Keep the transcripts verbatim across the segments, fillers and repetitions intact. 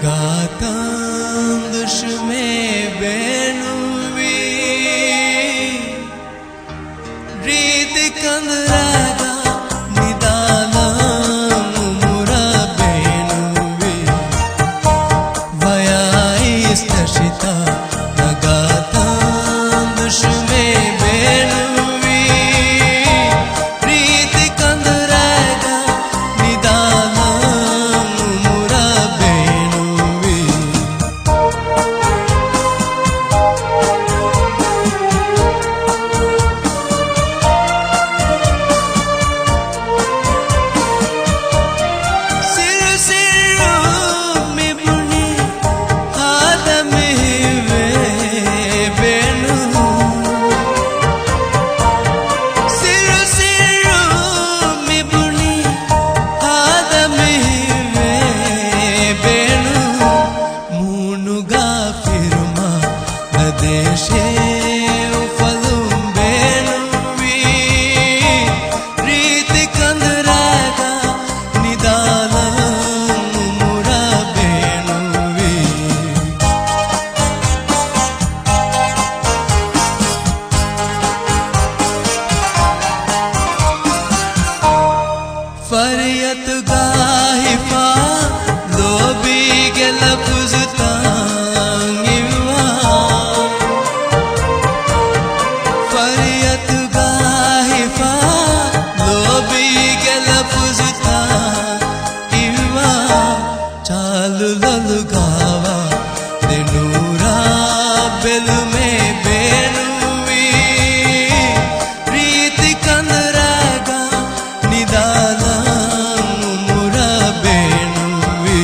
ގާތަން ދުށުމޭ ބޭނުންވީ. ރީތި ކަނދުރާގަ ނިދާލަން އުމުރަށް ބޭނުންވީ. ވަޔާއިސް ތަށިތާ ނަގާތަން ދުށުމޭ ބޭނުންވީ. ރީތި ކަނދުރާގަ ނިދާލަން އުމުރަށް ބޭނުންވީ. ސިއްރު ސިއްރު މި ބުނި ހާދަ މިހިވޭ ބޭނުން. ސިއްރު ސިއްރު މި ބުނި ހާދަ މިހިވޭ ބޭނުން. މޫނުގަ ފިރުމާ ނަދޭށޭ އުފަލުން ބޭނުންވީ. ރީތި ކަނދުރާގަ ނިދާލަން އުމުރަށް ބޭނުންވީ. ފަރިޔަތުގަ ހިފާ ލޯބީގެ ލަފުޒުތައް އިއްވާ. ފަރިޔަތުގަ ހިފާ ލޯބީގެ ލަފުޒުތައް އިއްވާ. ޗާލު ލޮލުގަވާ ދެނޫރާ ބެލުމޭ ބޭނުންވީ. ރީތި ކަނދުރާގަ ނިދާލަން އުމުރަށް ބޭނުންވީ.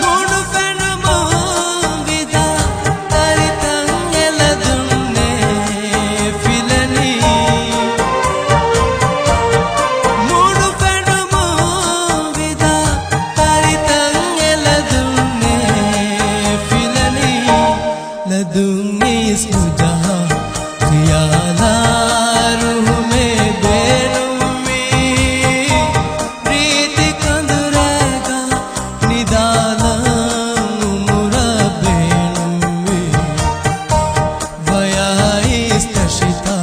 މޫނު ފެނުމުން ވިދާ ތަރިތަން އެ ލަދުންނޭ ފިލަނީ. މޫނު ފެނުމުން ވިދާ ތަރިތަން އެ ލަދުންނޭ ފިލަނީ. ލަދުން އިސް ނުޖަހާ ޚިޔާލާ ރުހުމޭ ބޭނުންވީ. ރީތި ކަނދުރާގަ ނިދާލަން އުމުރަށް ބޭނުންވީ. ވަޔާއިސް ތަށިތާ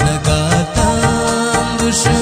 ނަގާތަން ދުށު